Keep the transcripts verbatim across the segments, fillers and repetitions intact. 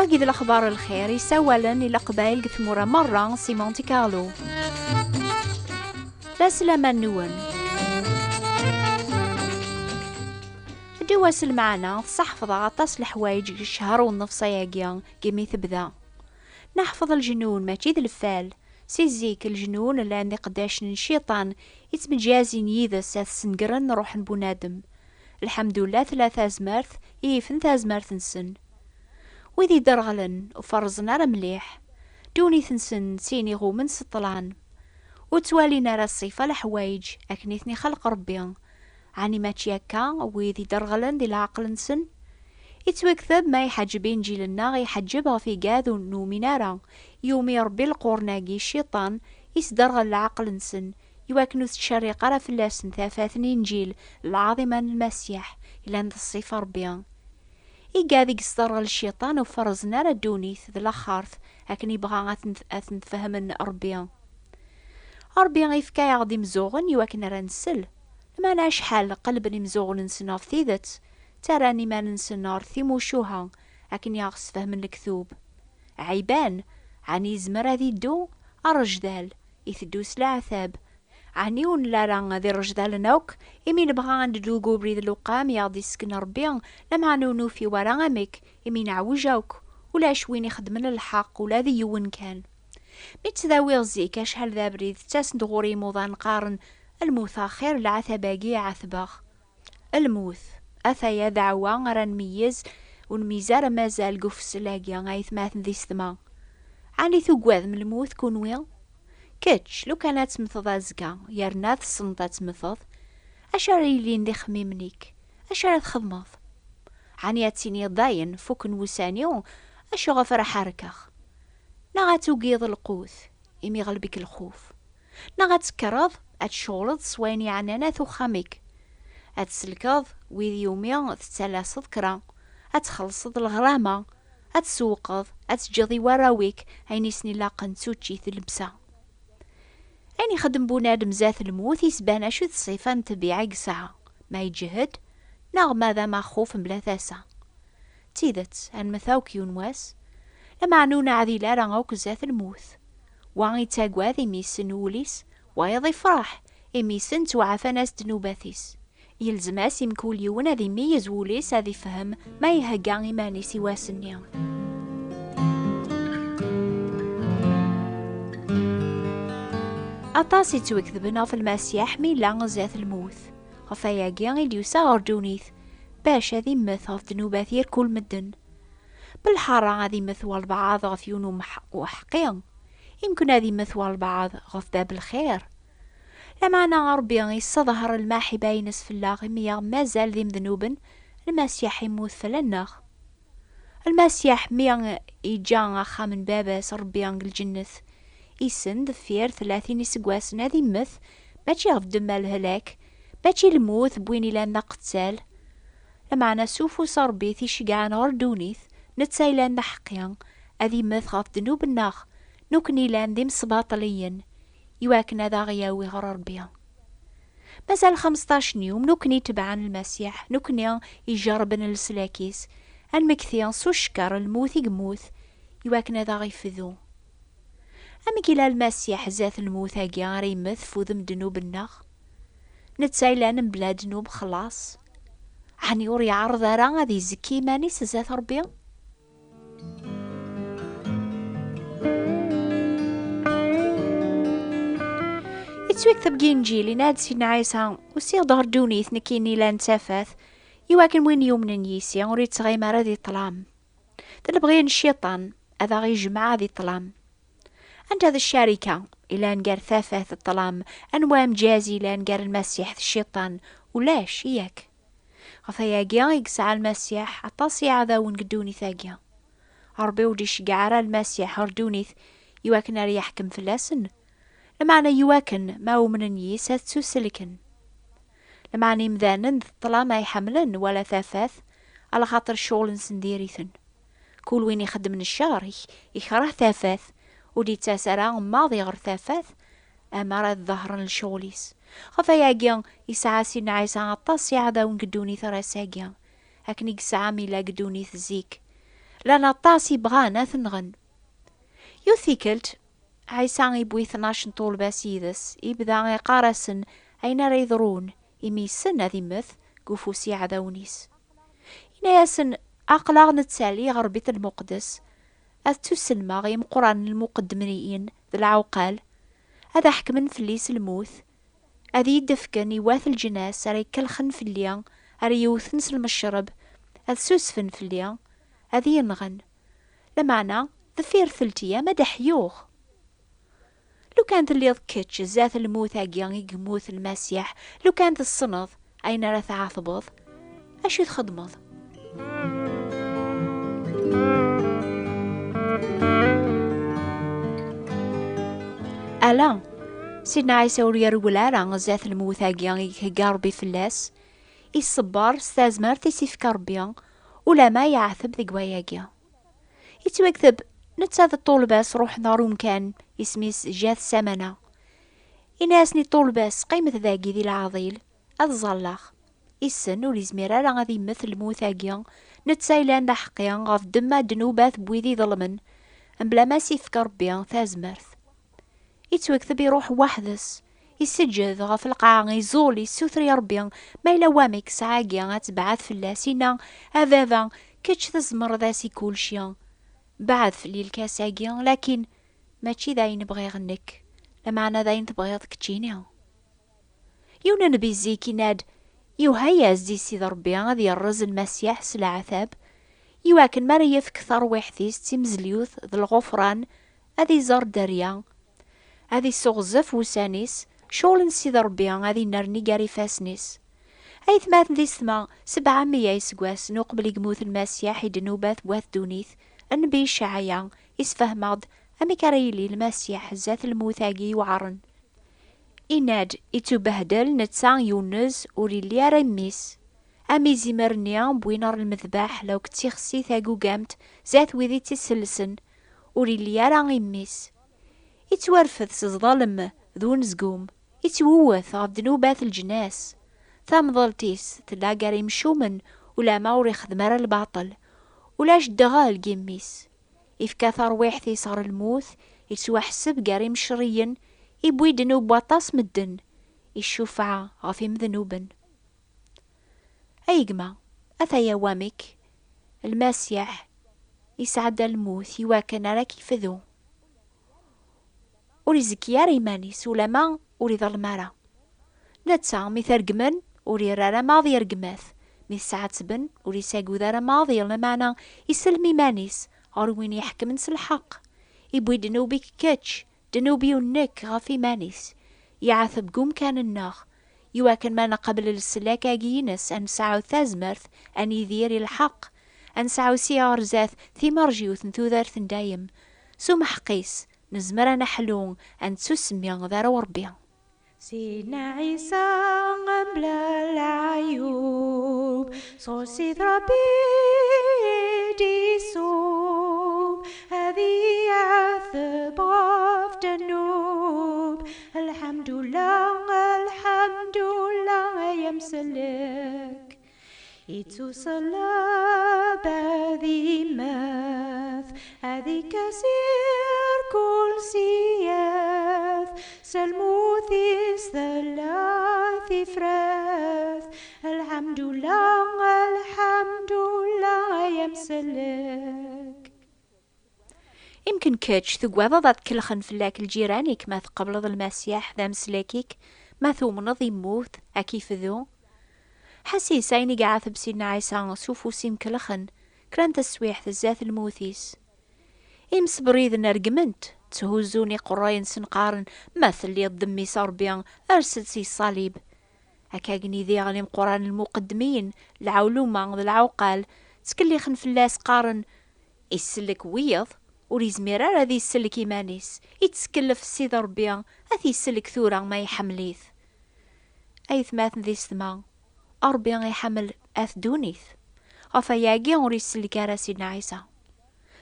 Deg lexbar n lxir yessawalen i leqbayel deg tmura merra si Monte Carlo. La slama-nwen. Ddu-as lmeɛna, tessaḥfeḍ-aɣ aṭas n leḥwayeǧ deg ccher u nnefṣ ayagi, deg imi tebda. Neḥfeḍ lejnun, mačči d lfal. Si zik, lejnun llan d iqeddacen n cciṭan, yettmeǧǧazin yid-s ad snegren ṛṛuḥ n bunadem. Lḥemdullah, tella tazmert i yifen tazmert-nsen. Wid iderɣlen, ur ferrẓen ara mliḥ. Ddunit-nsen d tin iɣumen s ṭṭlam. Ur ttwalin ara ṣṣifa leḥwayeǧ akken i ten-ixleq Ṛebbi. Ɛni mačči akka wid iderɣlen di leɛqel-nsen? Ittwakteb ma iḥeǧǧeb Inǧil-nneɣ, iḥeǧǧeb ɣef igad ur numin ara. Yumi Ṛebbi lqurn-agi cciṭan, isderɣel leɛqel-nsen, iwakken ur tettcerriq ara fell-asen tafat n Inǧil, lɛaḍima n Lmasiḥ, ilan d ṣṣifa Ṛebbi. Igad i yesderɣel cciṭan ur ferrẓen ara ddunit d laxert akken yebɣa ad ten-, ad ten-tfehmen Ṛebbi. Ṛebbi ifka-yaɣ-d imzuɣen iwakken ara nsel. Lameɛna acḥal qelben imzuɣen-nsen ɣef tidet, ttarran iman-nsen ɣer timucuha akken i aɣ-sfehmen lektub. Ɛiban, ɛni yezmer ad iddu? Arrejdal, iteddu s leɛtab. Ɛni ur nelli ara d irejdalen akk, imi nebɣa ad neddu deg ubrid lewqam i aɣ-d-isken Ṛebbi, lameɛna ur nufi wara amek, imi neɛwej akk, ulac win ixeddmen lḥeqq ula d yiwen kan. Mi ttdawiɣ zik acḥal d abrid, ttasen-d ɣur-i imuḍan qqaren, lmut axir, leɛtab-agi i ɛetbeɣ. Lmut, ataya ddeɛwa ara nmeyyez, ur nmeyyez ara mazal deg ufsel-agi, aytmaten d yessetma. Ɛni tugadem lmut kunwi? Kečč, lukan ad temmteḍ azekka, yerna tessneḍ ad temmteḍ, acu ara yilin d ixemmimen-ik? Acu ara txedmeḍ? Ɛni ad tiniḍ dayen fukken wussan-iw, acu ɣef ara ḥerrkeɣ? Neɣ ad tugiḍ lqut, imi ɣelb-ik lxuf? Neɣ ad tekkreḍ, ad tceɣleḍ s wayen yeɛnan at uxxam-ik? Ad tselkeḍ wid iwumi tettalaseḍ kra, ad txellṣeḍ leɣrama, ad tsewwqeḍ, ad teǧǧeḍ i warraw-ik ayen i sen-ilaqen d tuččit d llebsa. Ayen ixeddem bunadem zdat lmut isban acu d ṣṣifa n ṭṭbiɛa i yesɛa, ma yeǧhed, neɣ ma d amaxuf mebla tasa. D tidet, ad nmet akk yiwen wass, lameɛna ur neɛdil ara akk zdat lmut. Wa ittagad imi issen wul-is, wayeḍ ifreḥ imi issen ttwaɛfan-as ddnubat-is. Yelzem-as i mkul yiwen ad imeyyez wul-is, ad ifhem ma ihegga iman-is i wass-nni. Aṭas i ttwaketben ɣef Lmasiḥ mi yella zdat lmut. Ɣef wayagi i d-yusa ɣer ddunit, bac ad immet ɣef ddnubat irkul medden. Belḥara ad immet walbeɛḍ ɣef yiwen umḥ-, uḥeqqi, imken ad immet walbeɛḍ ɣef bab lxir. Lameɛna Ṛebbi yesseḍher lmaḥiba-ines fell-aɣ imi aɣ mazal d imednuben, Lmasiḥ immut fell-aneɣ. Lmasiḥ mi yeǧǧa axxam n Baba-s Ṛebbi deg lǧennet, issen deffir tlatin iseggasen ad immet, mačči ɣef ddemma lehlak, mačči lmut n win ilan d aqettal. Lameɛna s ufus n Ṛebbi t-iceggɛen ɣer ddunit, netta ilan d aḥeqqi, ad immet ɣef ddnub-nneɣ, nukni ilan d imesbaṭliyen, iwakken ad aɣ-yawi ɣer Ṛebbi. Mazal xemseṭṭac n yum, nukni itebɛen Lmasiḥ, nukni ijerrben leslak-is, ad nmekti s ucekker lmut i yemmut, iwakken ad aɣ-ifdu. Amek ila Lmasiḥ zdat lmut-agi ara yemmet f udem ddnub-nneɣ? Netta ilan mebla ddnub xlaṣ. Ɛni ur iɛerreḍ ara ad izekki iman-is zdat Ṛebbi? Ittwakteb deg Inǧil, yenna-d Sidna Ɛisa, usiɣ-d ɣer ddunit nekkini ilan d tafat, iwakken win yumnen yis-i ur yettɣimi ara di ṭṭlam. D lebɣi n cciṭan ad aɣ-ijmeɛ di ṭṭlam. Anta d ccarika ilan gar tafat d ṭṭlam? Anwa amǧaz ilan gar Lmasiḥ d cciṭan? Ulac, yak? Ɣef wayagi i yesɛa Lmasiḥ aṭas iɛdawen deg ddunit-agi. Ṛebbi ur d-iceggeɛ ara Lmasiḥ ɣer ddunit iwakken ara yeḥkem fell-asen, lameɛna iwakken ma umnen yis ad ttuselken. Lameɛna imdanen d ṭṭlam ay ḥemmlen wala tafat, alaxaṭer ccɣel-nsen diri-ten. Kul win ixeddmen ccer, ik-, ikreh tafat, ur d-ittas ara maḍi ɣer tafat, amar ad ḍehren lecɣel-is. Ɣef wayagi, yesɛa Sidna Ɛisa aṭas iɛdawen deg ddunit ar ass-agi, akken i yesɛa mi yella deg ddunit zik. Llan aṭas i bɣan ad t-nɣen. Yiwet tikkelt, Ɛisa iwwi tnac n ṭṭulba-s yid-s, ibda iqqar-asen ayen ara yeḍrun, imi yessen ad immet deg ufus n yiɛdawen-is. Yenna-yasen: "Aql-aɣ nettali ɣer Bit Lmuqdes, ad ttuselmeɣ i imeqqranen lmuqeddmiyin d lɛuqal, ad ḥekmen fell-i s lmut, ad iyi-d-fken i wat lǧnas ara ikelxen fell-i, ara iwten s lmecreb, ad susfen fell-i, ad iyi-nɣen. Lameɛna, deffir telt iyam ad d-ḥyuɣ." Lukan telliḍ kečč zdat lmut-agi i yemmut Lmasiḥ, lukan tessneḍ ayen ara tɛatbeḍ, acu i txedmeḍ? Ala, Sidna Ɛisa ur yerwel ara zdat lmut-agi i ihegga Ṛebbi fell-as, iṣebber s tazmert i s-ifka Ṛebbi, ulama yeɛteb deg wayagi. Yettwakteb, netta d ṭṭulba-s ruḥen ɣer umkan isem-is Jat Samana. Ini-asen i ṭṭulba-s: "Qqimet dagi di leɛḍil, ad ẓalleɣ." Issen ur izmir ara ad immet lmut-agi, netta yellan d aḥeqqi ɣef ddemma ddnubat n wid iḍelmen, mebla ma s-ifk Ṛebbi tazmert. Yettwakteb iruḥ weḥd-s, iseǧǧed ɣef lqaɛa, iẓul, issuter i Ṛebbi, ma yella wamek ssaɛa-agi ad tebɛed fell-as, inna: "A Baba, kečč tzemreḍ as i kulci. Beɛɛed fell-i lkas-agi, lakin mačči d ayen bɣiɣ nekk, lameɛna d ayen tebɣiḍ keččini." Yiwen n nnbi zik yenna-d: "Yuha-yas-d i Sidi Ṛebbi ad yerrez Lmasiḥ s leɛtab, iwakken mi ara yefk tarwiḥt-is d timezliwt d lɣufran, ad iẓer dderya, ad isseɣzef wussan-is, ccɣel n Sidi Ṛebbi ad innerni gar ifassen-is." Aytmaten d yessetma, sebɛa meyya iseggasen uqbel i yemmut Lmasiḥ i ddnubat n wat ddunit, nnbi Icɛaya isfehmeɣ-d amek ara yili Lmasiḥ zdat lmut-agi iweɛṛen. Inna-d: "Ittubehdel netta yunez, ur illi ara i mmi-s. Am izimer-nni wwin ɣer lmedbaḥ law d tixsi tagugamt zdat wid i tt-isellsen, ur illi ara i mmi-s. Ittwarfed s ẓḍalem d unezgum, ittwewwet ɣef ddnubat n leǧnas. Tamḍelt-is tella gar imcumen, ulama ur ixdem ara lbaṭel. Ulac ddɣel deg imi-s. Ifka tarwiḥt-is ɣer lmut, ittwaḥseb gar imcerriyen, iwwi ddnub n waṭas medden, iccufeɛ ɣef imednuben." A gma, ataya wamek Lmasiḥ isɛedda lmut iwakken ara k-ifdu. Ur izekki ara iman-is, ulama ur iḍellem ara. Netta, mi t-regmen, ur irra ara maḍi rregmat. Mi t-sɛettben, ur isagud ara maḍi, lameɛna isellem iman-is ɣer win iḥekmen s lḥeqq. Iwwi ddnub-ik kečč, ddnub-iw nekk ɣef iman-is. Yeɛteb deg umkan-nneɣ, iwakken ma neqbel leslak-agi-ines, ad nesɛu tazmert ad nidir i lḥeqq, ad nesɛu si ɣer zdat timerjiwt n tudert n dayem. S umeḥq-is, nezmer ad neḥlu, ad nettusemmi d arraw Ṛebbi. Sidna Ɛisa mebla leɛyub, sɣur Sidi Ṛebbi i d-isub, ad iɛeteb ɣef ddnub. Lḥemdullah, lḥemdullah, ay amsellek. Ittuṣelleb ad immet, ad ikkes irkul s iyyat, s lmut-is tella tifrat. Lḥemdullah, lḥemdullah, ay amsellek. Imken kečč tugadeḍ ad kellxen fell-ak lǧiran-ik ma tqebleḍ Lmasiḥ d ameslak-ik, ma tumneḍ immut, ad k-ifdu. Ḥasis ayen i iɛateb Sidna Ɛisa s ufus imkelxen, kra n teswiḥt zdat lmut-is. Imsebriden regmen-t, tthuzzun iqerray-nsen qqaren: "Ma telliḍ d mmi-s a Ṛebbi, ers-d si ṣṣalib." Akka gni diɣen imeqqranen lmuqeddmiyen, lɛewluma d lɛewqal, ttkellixen fell-as qqaren: "Isellek wiyeḍ, ur izmir ara ad isellek iman-is, ittkellef Sidi Ṛebbi, ad t-isellek tura ma iḥemmel-it." Aytmaten d yessetma, Ṛebbi iḥemmel at ddunit. Ɣef wayagi ur isellek ara Sidna Ɛisa.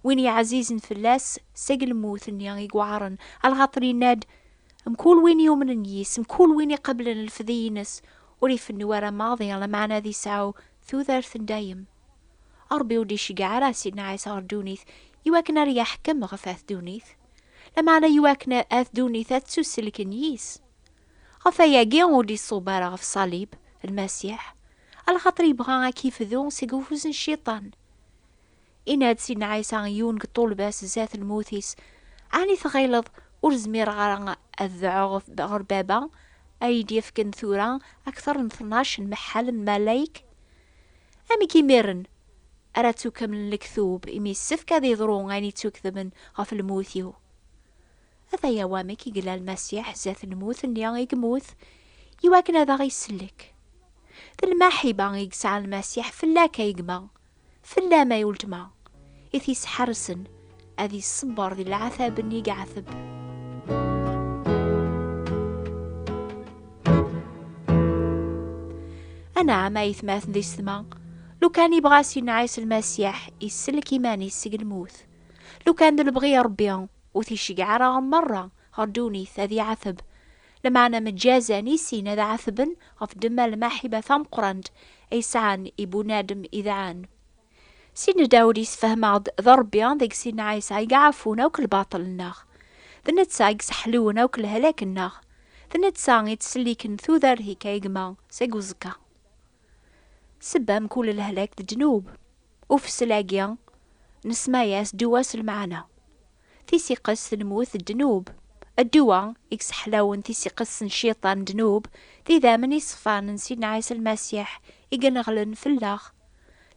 Win yeɛzizen fell-as seg lmut-nni i iweɛṛen, alxaṭer yenna-d: "Mkul win yumnen yis, mkul win iqeblen lefdi-ines, ur ifennu ara maḍi, lameɛna ad isɛu tudert n dayem." Ṛebbi ur d-iceggeɛ ara Sidna Ɛisa ɣer ddunit iwakken ara yeḥkem ɣef at ddunit, lameɛna iwakken at ddunit ad ttuselken yis. Ɣef ayagi ur d-iṣub ara ɣef ṣṣalib Lmasiḥ, alaxaṭer yebɣa ad k-ifdu seg ufus n Cciṭan. Inna-d Sidna Ɛisa i yiwen deg ṭṭulba-s zdat lmut-is: "Ɛni tɣileḍ ur zmireɣ ara ad dɛuɣ ɣef, ɣer Baba, ay d-yefken tura akteṛ n tnac n meḥḥal n malayek? Amek imiren ara ttukamlen lektub, imi yessefk ad iḍru ayen yettuketben ɣef lmut-iw?" Ataya wamek i yella Lmasiḥ zdat lmut-nni i yemmut, iwakken ad aɣ-isellek. D lmaḥiba i yesɛa Lmasiḥ fell-ak a gma, fell-am ay weltma, i t-yesḥersen ad iṣebber di leɛtab-nni i yeɛteb. Anɛam a yetmaten d yessetma, lukan ibɣa Sidna Ɛisa Lmasiḥ isellek iman-is seg lmut. Lukan d lebɣi n Ṛebbi, ur t-iceggeɛ ara merra ɣer ddunit ad iɛateb, lameɛna mǧazan i sin ad ɛatben ɣef ddemma lmaḥiba tameqqrant ay sɛan i bunadem idɛan. Sidna Dawed yessefhem-aɣ-d d Ṛebbi deg Sidna Ɛisa i iɛafun akk lbaṭel-nneɣ, d netta i yesseḥlun akk lehlak-nneɣ, d netta i yettselliken tudert-ik a gma seg uẓekka. Sebba mkul lehlak d ddnub. Ufsel-agi nesma-yas ddwa s lmeɛna. Tisiqest n lmut d ddnub. Ddwa i yesseḥlawen tisiqest n cciṭan d ddnub, d idammen iṣefan n Sidna Ɛisa Lmasiḥ i ineɣlen fell-aɣ.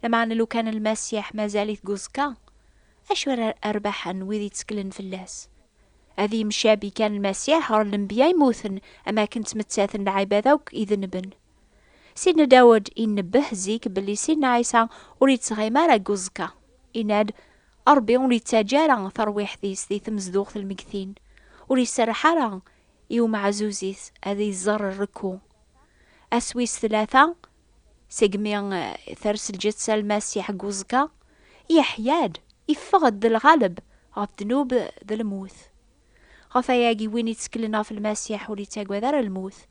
Lameɛna lukan Lmasiḥ mazal-it deg uẓekka, acu ara rbaḥen wid yetteklen fell-as? Ad yemcabi kan Lmasiḥ ɣer lenbiya yemmuten, am akken ttmettaten lɛibad akk idenben. Sidna Dawed inebbeh zik belli Sidna Ɛisa ur yettɣim ara deg uẓekka. Inna-d: "Ṛebbi ur yettaǧǧa ara tarwiḥt-is di tmezduɣt n lmegtin, ur iserreḥ ara i umeɛzuz-is ad iẓer rrekku." Ass wis tlata, segmi, eh, ters lǧetta n Lmasiḥ deg uẓekka, yeḥya-d, iffeɣ-d d lɣaleb ɣef ddnub d lmut. Ɣef ayagi, win itteklen ɣef Lmasiḥ ur yettagad ara lmut,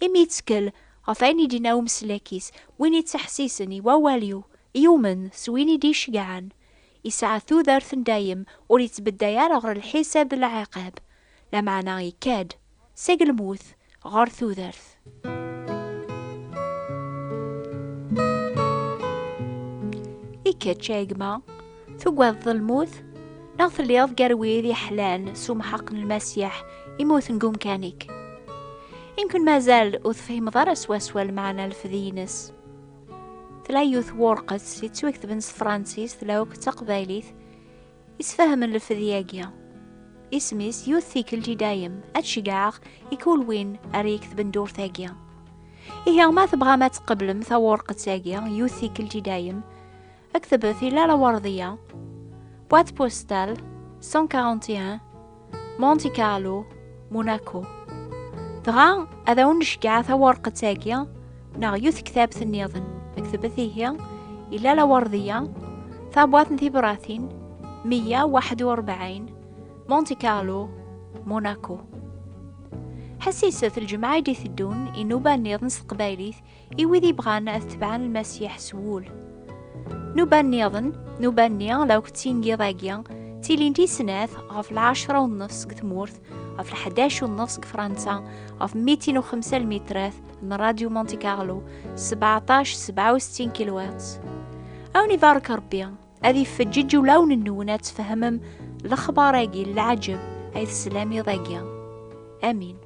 imi yettkel ɣef ayen i d-yenna umeslak-is: "Win ittḥessisen i wawal-iw, yumen s win i d-iceggɛen, isɛa tudert n dayem, ur yettbedday ara ɣer lḥisab d lɛiqab, lameɛna ikka-d seg lmut ɣer tudert." I kečč, a gma, tugadeḍ lmut, neɣ telliḍ gar wid iḥlan s umḥeq n Lmasiḥ immuten deg umkan-ik? Imken mazal ur tefhimeḍ ara swaswa lmeɛna n lefdi-ines. Tella yiwet n wurqet yettwaketben s tefransist, tella akk d taqbaylit, isfehmen lefdi-agi. Isem-is Yiwet Tikkelt i Dayem. Ad ceggɛeɣ i kul win ara iketben ddurt-agi. Ihi, ma tebɣam ad tqeblem tawurqet-agi, Yiwet Tikkelt i Dayem, ktebet i Lalla Werdiya, boîte postale cent quarante et un, Monte Carlo, Monaco. Dɣa, ad awen-nceggeɛ tawurqet-agi neɣ yiwet tektabt nniḍen. Ktebet ihi i Lalla Werdiya, tabwaṭ n tibratin meyya u waḥed u rebɛin, Monte Carlo, Monaco. Ḥessiset lǧemɛa i d-iteddun i nnuba nniḍen s teqbaylit i wid ibɣan ad tebɛen Lmasiḥ s wul. Nnuba nniḍen, nnuba-nni la akk d tingiḍ-agi, ttilint i snat ɣef lɛecra u nnef seg tmurt, ɣef lḥdac u nnef seg Fransa, ɣef mitin u xemsa lmitrat n Radio Monte Carlo, sbeɛṭac sebɛa u settin kilohertz. A wen ibarek Ṛebbi, ad ifeǧǧeǧ ulawen-nwen ad tfehmem lexbar-agi n leɛǧeb ay teslam iḍ-agi. Amin.